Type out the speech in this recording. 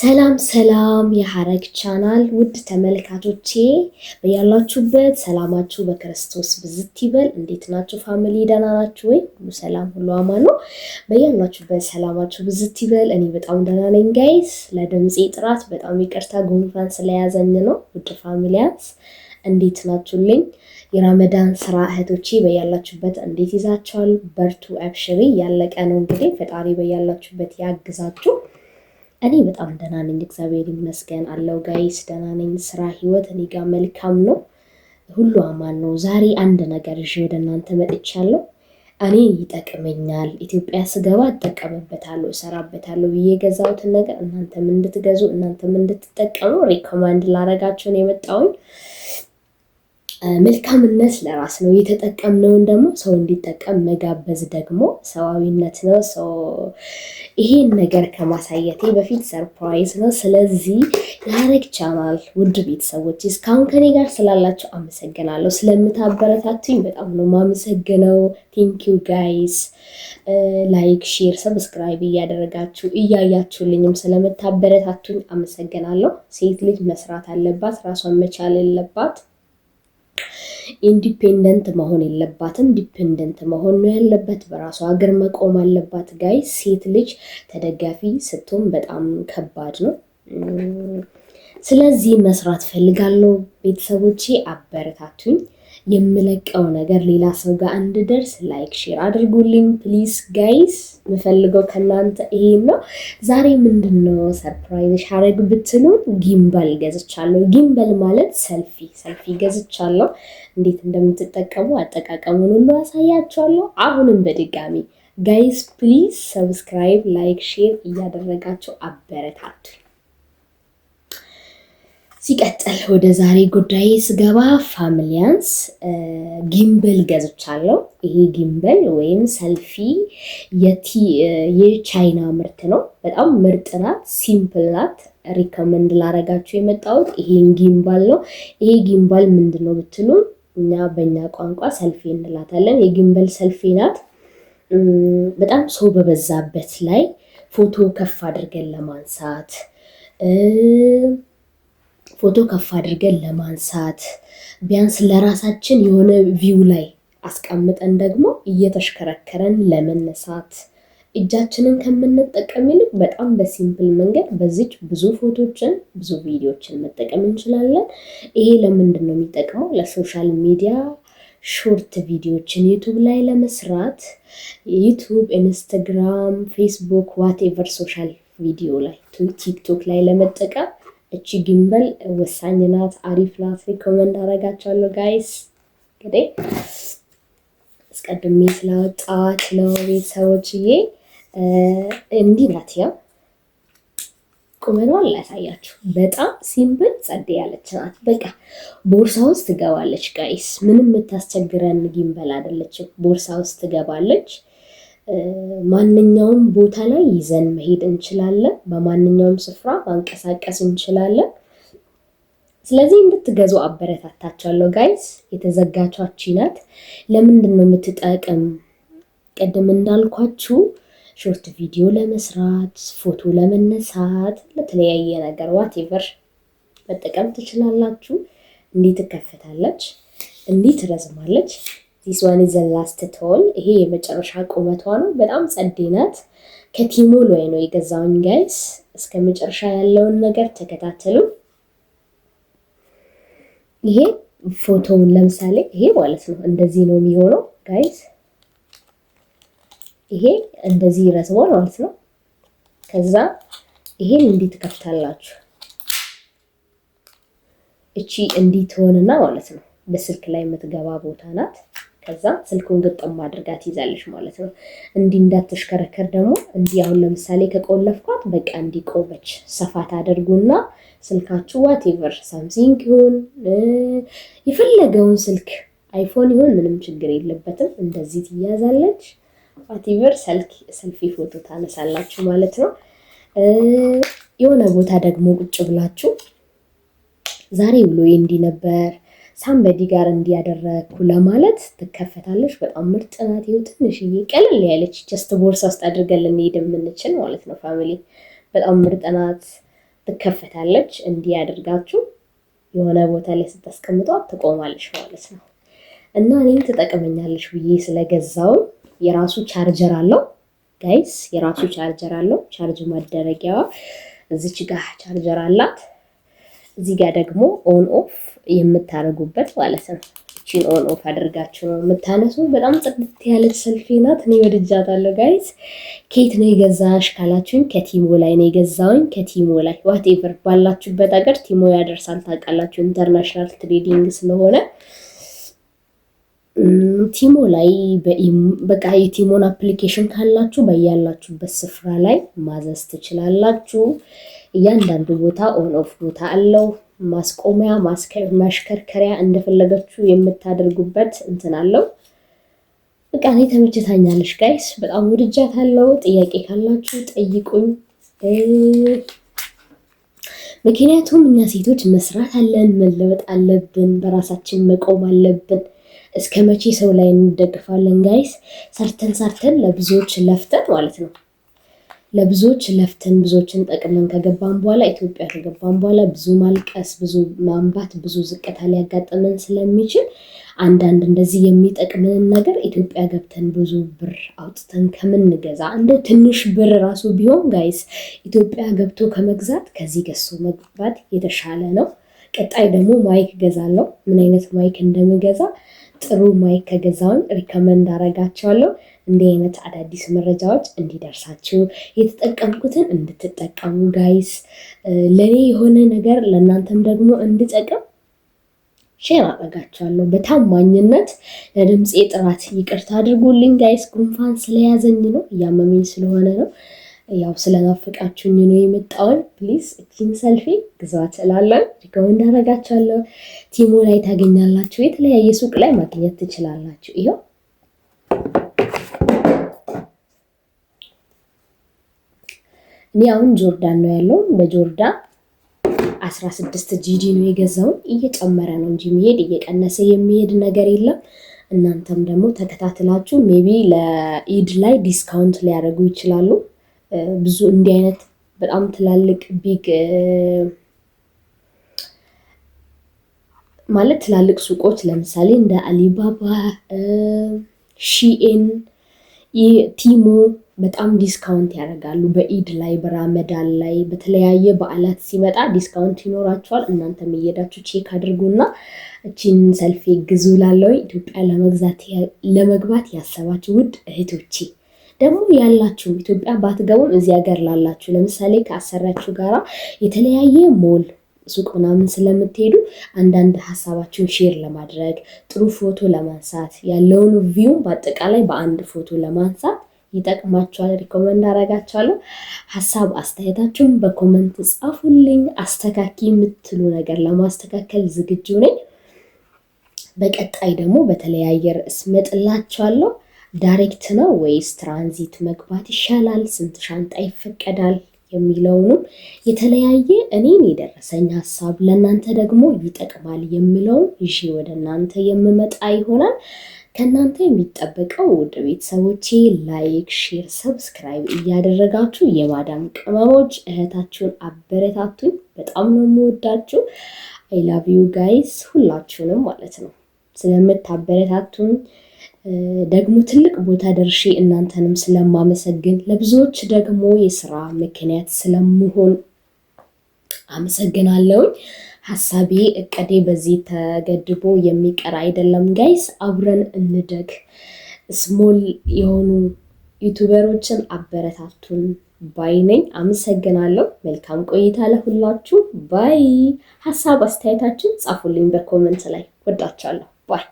ሰላም ሰላም የሐረግ ቻናል ውድ ተመልካቾቼ፣ በያላችሁበት ሰላማችሁ በክርስቶስ ብዝት ይበል። እንዴት ናችሁ family? ደህና ናችሁ ወይ? ሁሉ ሰላም፣ ሁሉ አማን ነው። በያላችሁበት ሰላማችሁ ብዝት ይበል። እኔ በጣም ደህና ነኝ guys። ለድምፄ ጥራት በጣም ይቅርታ፣ ጉንፋን ስለያዘኝ ነው። ውድ familyያንስ እንዴት ናችሁልኝ? የረመዳን ስራ እህቶቼ በያላችሁበት እንዴት ይዛችኋል? በርቱ፣ አብሽሪ። ያለቀ ነው እንግዲህ፣ ፈጣሪ በያላችሁበት ያግዛችሁ። እኔ በጣም ደህና ነኝ፣ እግዚአብሔር ይመስገን አለው guys፣ ደህና ነኝ። ስራ፣ ህይወት እኔ ጋር መልካም ነው፣ ሁሉ አማን ነው። ዛሬ አንድ ነገር ይዤ ወደ እናንተ መጥቻለሁ። እኔ ይጠቅመኛል፣ ኢትዮጵያ ስገባ እጠቀምበታለሁ፣ እሰራበታለሁ ብዬ የገዛሁትን ነገር እናንተም እንድትገዙ፣ እናንተም እንድትጠቀሙ recommend ላረጋችሁ ነው የመጣሁኝ። መልካምነት ለራስ ነው። የተጠቀምነውን ደግሞ ሰው እንዲጠቀም መጋበዝ ደግሞ ሰዋዊነት ነው። ይሄን ነገር ከማሳየቴ በፊት surprise ነው። ስለዚህ የሐረግ ቻናል ውድ ቤተሰቦች፣ እስካሁን ከኔ ጋር ስላላችሁ አመሰግናለሁ። ስለምታበረታቱኝ በጣም ነው ማመሰግነው። Thank you guys። Like፣ share፣ subscribe እያደረጋችሁ እያያችሁልኝም ስለምታበረታቱኝ አመሰግናለሁ። ሴት ልጅ መስራት አለባት፣ ራሷን መቻል አለባት። Independent መሆን የለባትም፣ dependent መሆን ነው ያለበት። በራሷ እግር መቆም አለባት። Guys፣ ሴት ልጅ ተደጋፊ ስትሆን በጣም ከባድ ነው። ስለዚህ መስራት ፈልጋለሁ። ቤተሰቦቼ አበረታቱኝ። የምለቀው ነገር ሌላ ሰው ጋር እንድደርስ like፣ share አድርጉልኝ please guys። የምፈልገው ከእናንተ ይሄን ነው። ዛሬ ምንድን ነው surprise ሐረግ ብትሉን gimbal ገዝቻለሁ። Gimbal ማለት selfie፣ selfie ገዝቻለሁ። እንዴት እንደምትጠቀሙ አጠቃቀሙን ሁሉ አሳያችኋለሁ። አሁንም በድጋሚ guys please subscribe፣ like፣ share እያደረጋችሁ አበረታቱኝ። ሲቀጥል ወደ ዛሬ ጉዳይ ስገባ familyያንስ፣ gimbal ገዝቻለሁ። ይሄ gimbal ወይም ሰልፊ የቻይና ምርት ነው። በጣም ምርጥ ናት፣ simple ናት። Recommend ላረጋችሁ የመጣሁት ይሄን gimbal ነው። ይሄ gimbal ምንድን ነው ብትሉ እኛ በእኛ ቋንቋ ሰልፊ እንላታለን። የ gimbal selfie ናት። በጣም ሰው በበዛበት ላይ ፎቶ ከፍ አድርገን ለማንሳት፣ ቢያንስ ለራሳችን የሆነ view ላይ አስቀምጠን ደግሞ እየተሽከረከረን ለመነሳት፣ እጃችንን ከምንጠቀም ይልቅ በጣም በ simple መንገድ በዚች ብዙ ፎቶችን፣ ብዙ ቪዲዮችን መጠቀም እንችላለን። ይሄ ለምንድን ነው የሚጠቅመው? ለ social media short ቪዲዮችን YouTube ላይ ለመስራት፣ YouTube፣ Instagram፣ Facebook፣ whatever social ቪዲዮ ላይ፣ TikTok ላይ ለመጠቀም እቺ gimbal ወሳኝ ናት፣ አሪፍ ናት። Recommend አደርጋችኋለሁ guys። እንግዲህ አስቀድሜ ስላወጣኋት ነው ቤተሰቦችዬ። እንዲህ ናት። ያው ቁመኗን ላሳያችሁ። በጣም simple ጸዴ ያለች ናት። በቃ ቦርሳ ውስጥ ትገባለች guys። ምንም የምታስቸግረን gimbal አይደለችም። ቦርሳ ውስጥ ትገባለች። ማንኛውም ቦታ ላይ ይዘን መሄድ እንችላለን። በማንኛውም ስፍራ ማንቀሳቀስ እንችላለን። ስለዚህ እንድትገዙ አበረታታችኋለሁ guys። የተዘጋቿች ናት። ለምንድን ነው የምትጠቅም? ቅድም እንዳልኳችሁ short ቪዲዮ ለመስራት፣ ፎቶ ለመነሳት፣ ለተለያየ ነገር whatever መጠቀም ትችላላችሁ። እንዲህ ትከፈታለች፣ እንዲህ ትረዝማለች። This one is last tall። ይሄ የመጨረሻ ቁመቷ ነው። በጣም ጸዴ ናት። ከ Temu ላይ ነው የገዛሁኝ guys። እስከ መጨረሻ ያለውን ነገር ተከታተሉ። ይሄ ፎቶውን ለምሳሌ ይሄ ማለት ነው እንደዚህ ነው የሚሆነው guys። ይሄ እንደዚህ ይረዝማል ማለት ነው። ከዛ ይሄን እንዲህ ትከፍታላችሁ። እቺ እንዲህ ትሆንና ማለት ነው በስልክ ላይ የምትገባ ቦታ ናት። ከዛ ስልኩን ግጥም አድርጋ ትይዛለች ማለት ነው። እንዲህ እንዳትሽከረከር ደግሞ እንዲህ አሁን ለምሳሌ ከቆለፍኳት በቃ እንዲህ ቆመች። ሰፋ ታደርጉና ስልካችሁ whatever Samsung ይሁን የፈለገውን ስልክ iPhone ይሁን ምንም ችግር የለበትም። እንደዚህ ትያዛለች። Whatever selfie ፎቶ ታነሳላችሁ ማለት ነው። የሆነ ቦታ ደግሞ ቁጭ ብላችሁ ዛሬ ውሎዬ እንዲህ ነበር፣ somebody ጋር እንዲያደረግኩ ለማለት ትከፈታለች። በጣም ምርጥ ናት። ይኸው ትንሽዬ ቀለል ያለች just ቦርሳ ውስጥ አድርገን ልንሄድ የምንችል ማለት ነው family። በጣም ምርጥ ናት። ትከፈታለች። እንዲህ ያደርጋችሁ የሆነ ቦታ ላይ ስታስቀምጧት ትቆማለች ማለት ነው። እና እኔም ትጠቅመኛለች ብዬ ስለገዛው የራሱ ቻርጀር አለው guys፣ የራሱ ቻርጀር አለው። Charge ማደረጊያዋ እዚች ጋር ቻርጀር አላት። እዚህ ጋር ደግሞ on off የምታደርጉበት ማለት ነው። እቺን on off አድርጋችሁ ነው የምታነሱ። በጣም ጽድት ያለች ሰልፊ ናት። እኔ ወድጃታለሁ guys። ከየት ነው የገዛሽ ካላችሁኝ ከ Temu ላይ ነው የገዛውኝ። ከ Temu ላይ whatever ባላችሁበት ሀገር Temu ያደርሳል ታውቃላችሁ፣ international trading ስለሆነ Temu ላይ በቃ የ Temu ን application ካላችሁ በያላችሁበት ስፍራ ላይ ማዘዝ ትችላላችሁ። እያንዳንዱ ቦታ on off ቦታ አለው። ማስቆሚያ፣ ማሽከርከሪያ እንደፈለገችሁ የምታደርጉበት እንትን አለው። በቃ እኔ ተመችታኛለች guys፣ በጣም ወድጃታለሁ። ጥያቄ ካላችሁ ጠይቁኝ። ምክንያቱም እኛ ሴቶች መስራት አለን፣ መለወጥ አለብን፣ በራሳችን መቆም አለብን። እስከ መቼ ሰው ላይ እንደግፋለን guys? ሰርተን ሰርተን ለብዙዎች ለፍተን ማለት ነው፣ ለብዙዎች ለፍተን ብዙዎችን ጠቅመን ከገባን በኋላ፣ ኢትዮጵያ ከገባን በኋላ ብዙ ማልቀስ፣ ብዙ ማንባት፣ ብዙ ዝቅታ ሊያጋጥመን ስለሚችል አንዳንድ እንደዚህ የሚጠቅመንን ነገር ኢትዮጵያ ገብተን ብዙ ብር አውጥተን ከምንገዛ፣ እንደው ትንሽ ብር ራሱ ቢሆን guys፣ ኢትዮጵያ ገብቶ ከመግዛት ከዚህ ገዝቶ መግባት የተሻለ ነው። ቀጣይ ደግሞ mic እገዛለሁ። ምን አይነት mic እንደምገዛ፣ ጥሩ mic ከገዛውን recommend አረጋችኋለሁ። እንዲህ አይነት አዳዲስ መረጃዎች እንዲደርሳችሁ፣ የተጠቀምኩትን እንድትጠቀሙ guys፣ ለእኔ የሆነ ነገር ለእናንተም ደግሞ እንድጠቅም share አደርጋችኋለሁ በታማኝነት። ለድምፄ ጥራት ይቅርታ አድርጉልኝ guys፣ ጉንፋን ስለያዘኝ ነው፣ እያመመኝ ስለሆነ ነው። ያው ስለናፍቃችሁኝ ነው የመጣውን። Please እቺን ሰልፊ ግዟት እላለሁ፣ recommend አደርጋችኋለሁ። Temu ላይ ታገኛላችሁ፣ የተለያየ ሱቅ ላይ ማግኘት ትችላላችሁ። ይኸው እኔ አሁን ጆርዳን ነው ያለው። በጆርዳን 16 GD ነው የገዛውን። እየጨመረ ነው እንጂ የሚሄድ እየቀነሰ የሚሄድ ነገር የለም። እናንተም ደግሞ ተከታትላችሁ maybe ለኢድ ላይ discount ሊያደርጉ ይችላሉ። ብዙ እንዲህ አይነት በጣም ትላልቅ big ማለት ትላልቅ ሱቆች ለምሳሌ እንደ አሊባባ፣ Shein፣ Temu በጣም discount ያደርጋሉ። በኢድ ላይ፣ በራመዳን ላይ፣ በተለያየ በዓላት ሲመጣ discount ይኖራቸዋል። እናንተም እየሄዳችሁ check አድርጉና እቺን ሰልፌ ግዙ። ላለው ኢትዮጵያ ለመግዛት ለመግባት ያሰባችሁ ውድ እህቶቼ፣ ደግሞ ያላችሁም ኢትዮጵያ ባትገቡም እዚህ ሀገር ላላችሁ፣ ለምሳሌ ከአሰሪያችሁ ጋራ የተለያየ ሞል ሱቅ ምናምን ስለምትሄዱ አንዳንድ ሀሳባችሁን share ለማድረግ፣ ጥሩ ፎቶ ለማንሳት፣ ያለውን view ም በአጠቃላይ በአንድ ፎቶ ለማንሳት ይጠቅማችኋል። Recommend አደርጋችኋለሁ። ሀሳብ አስተያየታችሁን በ comment ጻፉልኝ። አስተካኪ የምትሉ ነገር ለማስተካከል ዝግጁ ነኝ። በቀጣይ ደግሞ በተለያየ ርዕስ መጥላችኋለሁ። Direct ነው ወይስ ትራንዚት መግባት ይሻላል? ስንት ሻንጣ ይፈቀዳል? የሚለውንም የተለያየ እኔን የደረሰኝ ሀሳብ ለእናንተ ደግሞ ይጠቅማል የምለውን ይዤ ወደ እናንተ የምመጣ ይሆናል። ከእናንተ የሚጠበቀው ውድ ቤተሰቦቼ like፣ share፣ subscribe እያደረጋችሁ የማዳም ቅመሞች እህታችሁን አበረታቱኝ። በጣም ነው የምወዳችሁ። I love you guys ሁላችሁንም ማለት ነው። ስለምታበረታቱኝ ደግሞ ትልቅ ቦታ ደርሼ እናንተንም ስለማመሰግን፣ ለብዙዎች ደግሞ የስራ ምክንያት ስለምሆን አመሰግናለሁኝ። ሀሳቤ እቅዴ በዚህ ተገድቦ የሚቀር አይደለም guys፣ አብረን እንደግ። Small የሆኑ YouTuber ኦችን አበረታቱን ባይ ነኝ። አመሰግናለሁ። መልካም ቆይታ ለሁላችሁ። Bye። ሀሳብ አስተያየታችን ጻፉልኝ በ comment ላይ። ወዳችኋለሁ። Bye።